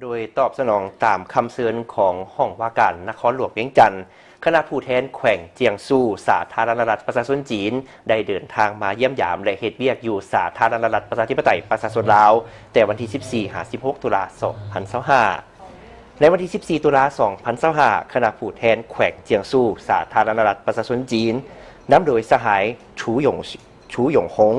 ໂດຍຕອບສະໜອງຕາມຄຳເຊີນຂອງຫ້ອງວ່າການນະຄອນຫຼວງວຽງຈັນ, ຄະນະຜູ້ແທນແຂວງຈຽງຊູ ສາທາລະນະລັດປະຊາຊົນຈີນ ໄດ້ເດີນທາງມາຢ້ຽມຢາມ ແລະ ເຮັດວຽກຢູ່ສາທາລະນະລັດປະຊາທິປະໄຕປະຊາຊົນລາວ ແຕ່ວັນທີສິບສີ່ຫາສິບຫົກ ຕຸລາ ສອງພັນຊາວຫ້າ. ໃນວັນທີສິບສີ່ ຕຸລາ ສອງພັນຊາວຫ້າ ຄະນະຜູ້ແທນແຂວງຈຽງຊູ ສາທາລະນະລັດປະຊາຊົນຈີນ ນຳໂດຍສະຫາຍ ຊູ ຢົງ ຊູ ຢົງຫົງ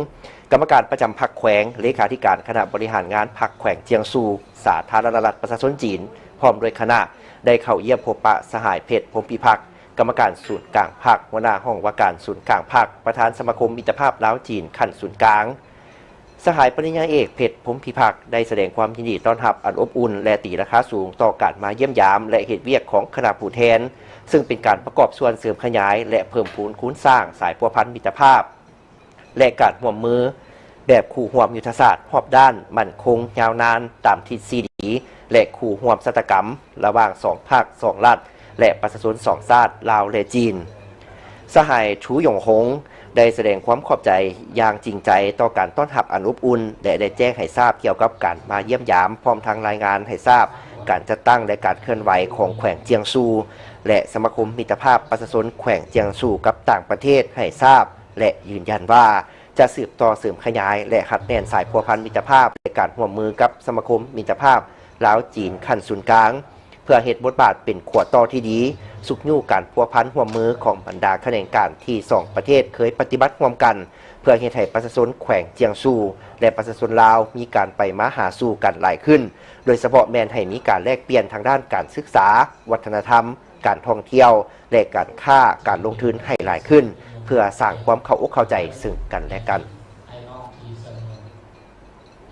ກຳມະການປະຈຳພັກແຂວງ, ເລຂາທິການຄະນະບໍລິຫານງານພັກແຂວງຈຽງຊູ ສາທາລະນະລັດປະຊາຊົນຈີນ ພ້ອມດ້ວຍຄະນະ ໄດ້ເຂົ້າຢ້ຽມພົບປະສະຫາຍ ເພັດ ພົມພິພັກ ກຳມະການສູນກາງພັກ, ຫົວໜ້າຫ້ອງວ່າການສູນກາງພັກ, ປະທານສະມາຄົມມິດຕະພາບລາວ-ຈີນຂັ້ນສູນກາງ. ສະຫາຍປະລິນຍາເອກ ເພັດ ພົມພິພັກ ໄດ້ສະແດງຄວາມຍິນດີຕ້ອນຮັບອັນອົບອຸ່ນ ແລະ ຕີລາຄາສູງຕໍ່ການມາຢ້ຽມຢາມ ແລະ ເຮັດວຽກຂອງຄະນະຜູ້ແທນ, ເຊິ່ງເປັນການປະກອບສ່ວນເສີມຂະຫຍາຍ ແລະ ເພີ່ມພູນຄູນສ້າງສາຍພົວພັນມິດຕະພາບ ແລະ ການຮ່ວມມືແບບຄູ່ຮ່ວມຍຸດທະສາດຮອບດ້ານ, ໝັ້ນຄົງ, ຍາວນານ, ຕາມທິດສີ່ດີ ແລະ ຄູ່ຮ່ວມຊະຕາກຳ ລະຫວ່າງສອງພັກ, ສອງລັດ ແລະ ປະຊາຊົນສອງຊາດ ລາວ ແລະ ຈີນ. ສະຫາຍ ຊູ ຢົງຫົງ ໄດ້ສະແດງຄວາມຂອບໃຈຢ່າງຈິງໃຈຕໍ່ການຕ້ອນຮັບອັນອົບອຸ່ນ ແລະ ໄດ້ແຈ້ງໃຫ້ຊາບກ່ຽວກັບການມາຢ້ຽມຢາມ, ພ້ອມທັງລາຍງານໃຫ້ຊາບການຈັດຕັ້ງ ແລະ ການເຄື່ອນໄຫວຂອງແຂວງຈຽງຊູ ແລະ ສະມາຄົມມິດຕະພາບປະຊາຊົນແຂວງຈຽງຊູກັບຕ່າງປະເທດໃຫ້ຊາບ ແລະ ຢືນຢັນວ່າຈະສືບຕໍ່ເສີມຂະຫຍາຍ ແລະ ຮັດແໜ້ນສາຍພົວພັນມິດຕະພາບ ແລະ ການຮ່ວມມືກັບສະມາຄົມມິດຕະພາບລາວ-ຈີນຂັ້ນສູນກາງ ເພື່ອເຮັດບົດບາດເປັນຂົວຕໍ່ທີ່ດີ, ຊຸກຍູ້ການພົວພັນຮ່ວມມືຂອງບັນດາຂະແໜງການທີ່ສອງປະເທດເຄີຍປະຕິບັດຮ່ວມກັນ ເພື່ອເຮັດໃຫ້ປະຊາຊົນແຂວງຈຽງຊູ ແລະ ປະຊາຊົນລາວມີການໄປມາຫາສູ່ກັນຫຼາຍຂຶ້ນ, ໂດຍສະເພາະແມ່ນໃຫ້ມີການແລກປ່ຽນທາງດ້ານການສຶກສາ, ວັດທະນະທຳ, ການທ່ອງທ່ຽວ ແລະ ການຄ້າການລົງທຶນໃຫ້ຫຼາຍຂຶ້ນ ເພື່ອສ້າງຄວາມເຂົ້າອົກເຂົ້າໃຈເຊິ່ງກັນແລະກັນ.